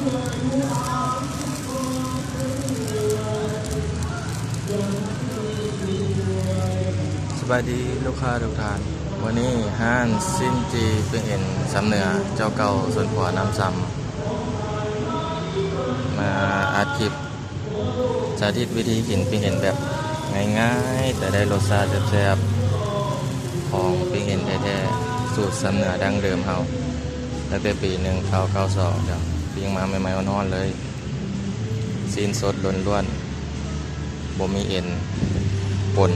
ສະບາຍດີລູກຄ້າທຸກທ່ານ, ມື້ນີ້ຮ້ານຊີ້ນຈີ່ປີ້ງເອັນຊຳເໜືອເຈົ້າເກົ່າສວນຂົວນ້ຳຊຳ ມາອັດຄລິບ ສາທິດວິທີກິນປີ້ງເອັນແບບງ່າຍໆ ແຕ່ໄດ້ລົດຊາດແຊບໆ ຂອງປີ້ງເອັນແທ້ໆ ສູດຊຳເໜືອດັ້ງເດີມເຮົາ ຕັ້ງແຕ່ປີໜຶ່ງເກົ້າເກົ້າສອງ ຈ້ະ ປີ້ງມາໃໝ່ໆ ຮ້ອນໆ ເລີຍ, ຊີ້ນສົດລ້ວນໆ ບໍ່ມີເອັນປົນ.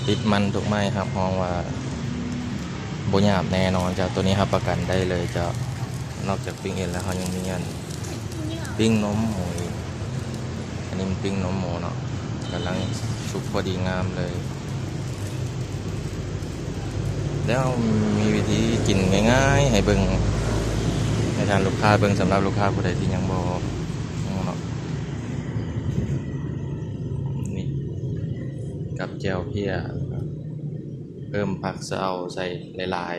ຕິດມັນທຸກໄມ້ ຮັບຮອງວ່າບໍ່ຫຍາບແນ່ນອນເຈົ້າ, ໂຕນີ້ຮັບປະກັນໄດ້ເລີຍເຈົ້າ. ນອກຈາກປີ້ງເອັນແລ້ວ ເຮົາຍັງມີອັນ ປີ້ງນົມໝູອີກ, ອັນນີ້ມັນປີ້ງນົມໝູເນາະ, ກຳລັງສຸກພໍດີງາມເລີຍ. ແລ້ວມີວິທີກິນງ່າຍໆ ໃຫ້ເບິ່ງ ໃຫ້ທ່ານລູກຄ້າເບິ່ງ, ສຳລັບລູກຄ້າຜູ້ໃດທີ່ຍັງບໍ່ຮູ້ເນາະ. ນີ້ ກັບແຈ່ວເພຍ ເພີ່ມຜັກສະເອົາໃສ່ຫຼາຍ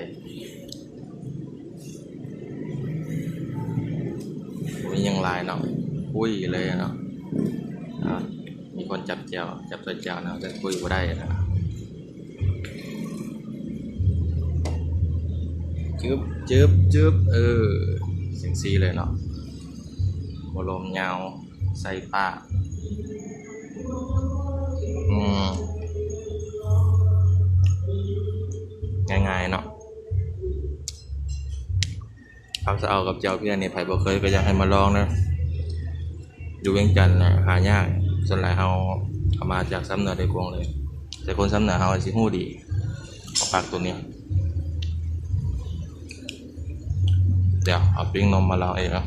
ໆ ບໍ່ມີຫຍັງຫຼາຍເນາະ, ຄຸຍເລີຍເນາະ. ອ່າ ມີຄົນຈັບແຈ່ວ ຈັບໃສ່ແຈ່ວນະ, ແຕ່ຄຸຍບໍ່ໄດ້ນະ. ຈຶບ ຈຶບ ຈຶບ ເອີ ຈັ່ງຊີ້ເລີຍເນາະ, ບໍ່ລົມຍາວ ໃສ່ປາກ. ອືມ ງ່າຍໆ ເນາະ. ຜັກສະເອົາກັບແຈ່ວພຽນີ້ ໃຜບໍ່ເຄີຍກໍຢາກໃຫ້ມາລອງເດີ. ຢູ່ວຽງຈັນນະຫາຍາກ, ສ່ວນຫຼາຍເຮົາເອົາມາຈາກຊຳເໜືອໂດຍກົງເລີຍ, ແຕ່ຄົນຊຳເໜືອເຮົາຊິຮູ້ດີ ເອົາຜັກໂຕນີ້. ດຽວເອົາປີ້ງນົມມາລອງອີກເນາະ,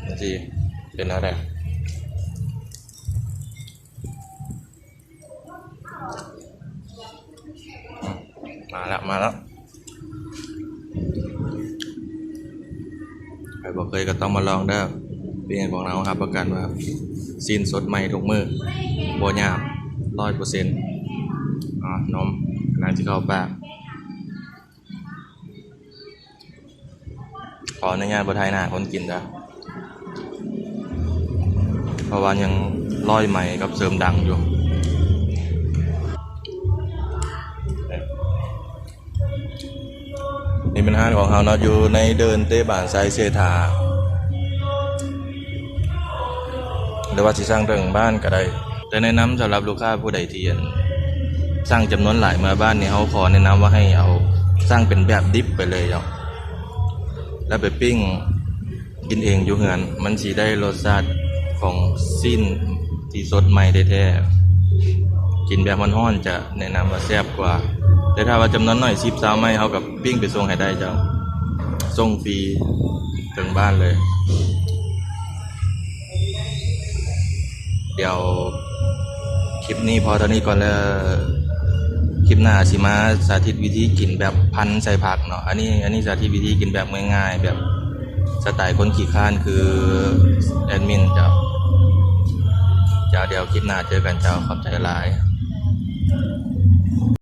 ມັນຊິເປັນແນວໃດ. ມາແລ້ວ ມາແລ້ວ, ໃຜບໍ່ເຄີຍກໍຕ້ອງມາລອງເດີ. ປີ້ງເອັນຂອງເຮົາຮັບປະກັນວ່າຊີ້ນສົດໃໝ່ທຸກມື້, ບໍ່ຫຍາບ ຮ້ອຍເປີເຊັນ. ອາ ນົມກຳລັງຊິເຂົ້າປາກ. ຂໍອະນຸຍາດບໍ່ຖ່າຍໜ້າຄົນກິນເດີ, ເພາະວ່າຍັງຮ້ອຍໄມກັບເສີມດັງຢູ່. ນີ້ເປັນຮ້ານຂອງເຮົາເນາະ, ຢູ່ໃນເດີ່ນເຕະບານໄຊເສດຖາ. ຫຼືວ່າຊິສັ່ງເຖິງບ້ານກໍໄດ້. ແຕ່ແນະນຳສຳລັບລູກຄ້າຜູ້ໃດທີ່ ອັນ ສັ່ງຈຳນວນຫຼາຍເມືອບ້ານນີ້, ເຮົາຂໍແນະນຳວ່າໃຫ້ເອົາ ສັ່ງເປັນແບບດິບໄປເລີຍເນາະ, ແລ້ວໄປປີ້ງກິນເອງຢູ່ເຮືອນ, ມັນຊິໄດ້ລົດຊາດຂອງຊີ້ນທີ່ສົດໃໝ່ແທ້ໆ. ກິນແບບຮ້ອນໆ ຈະແນະນຳວ່າແຊບກວ່າ, ແຕ່ຖ້າວ່າຈຳນວນໜ້ອຍ ສິບ ຊາວໄມ້ ເຮົາກໍປີ້ງໄປສົ່ງໃຫ້ໄດ້ເຈົ້າ, ສົ່ງຟຣີເຖິງບ້ານເລີຍ. ດຽວຄລິບນີ້ພໍເທົ່ານີ້ກ່ອນເດີ, ຄລິບໜ້າຊິມາສາທິດວິທີກິນແບບພັນໃສ່ຜັກເນາະ. ອັນນີ້ ອັນນີ້ສາທິດວິທີກິນແບບງ່າຍໆ ແບບສະໄຕຄົນຂີ້ຄ້ານ ຄືແອດມິນເຈົ້າ. ເຈົ້າ ດຽວຄລິບໜ້າເຈີກັນເຈົ້າ, ຂອບໃຈຫຼາຍ.